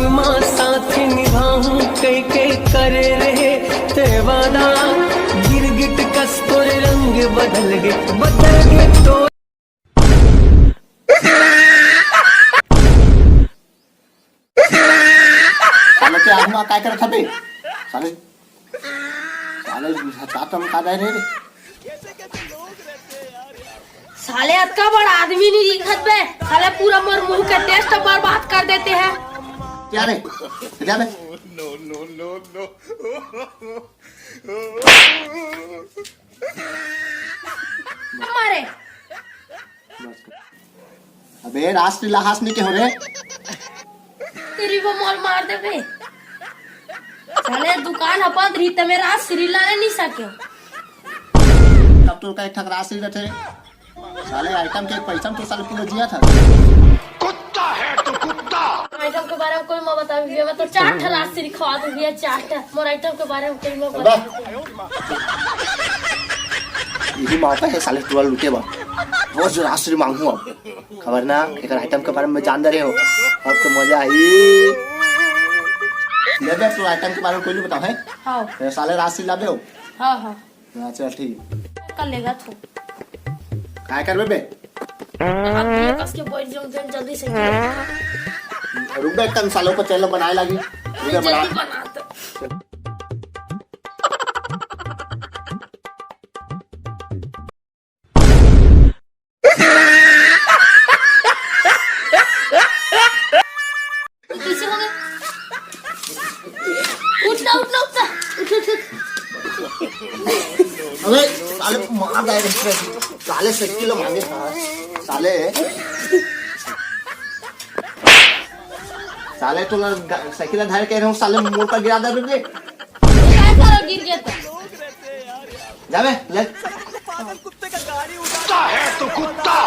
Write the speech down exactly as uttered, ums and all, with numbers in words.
माँ साथ निभाऊं कई कई करे रहे ते वादा। गिरगिट कस तोरे रंग बदल गे, बदल गे तो। साले के आगू मा काय करत हबे? साले, साले, चाट हम का जाए रे? साले अतका बड़ा आदमी नहीं दिखत बे। साले पूरा मोर मुंह के टेस्ट बर्बाद कर देते हैं। क्या रे? क्या बे? मारे। अबे राजश्री ला हास नहीं के हो रे। तेरी वो मोर मार देबे। साले दुकान ह बंद रही त मैं राजश्री ला नहीं सके। तब तो का एक ठक राजश्री रथे। साले आइटम के पैसा में तो साले पूरा जिया था। कुत्ता है तू, कुत्ता। आइटम के बारे में कोई मत बतावे भैया, मैं तो चार ठा राजश्री खवा दूं भैया, चार ठा। मोर आइटम के बारे में कोई मत बता। यही माता है साले टुआ लूटे बा। रोज राजश्री मांगू अब। खबर ना, एक आइटम के बारे में जान दे रहे हो। अब तो मजा आई। ले बे, तू आइटम के बारे में कोई नहीं बताओ है? हाँ। ये साले राजश्री लाबे हो? हाँ, हाँ। हाँ, चल ठीक। कर लेगा तू। काय करबे बे? अब ये कस के बैठ जाऊं, जल्दी, जल्दी से। रुक बे, कन सालों को चैनल बनाए लागी। रुक बे, बना। जल्दी बना तो। कैसे हो गए? उठ ना, उठ ना, उठ ना। उठ, उठ, उठ। अबे, साले मार डायरेक्ट। साले साइकिल मांगे था। साले। साले तो गा-, साइकिल धारे कह रहे हूँ, साले मोड़ पर गिरा दे रे। क्या करो, गिर गया तो? जाबे, ले। कुत्ता है तू, कुत्ता।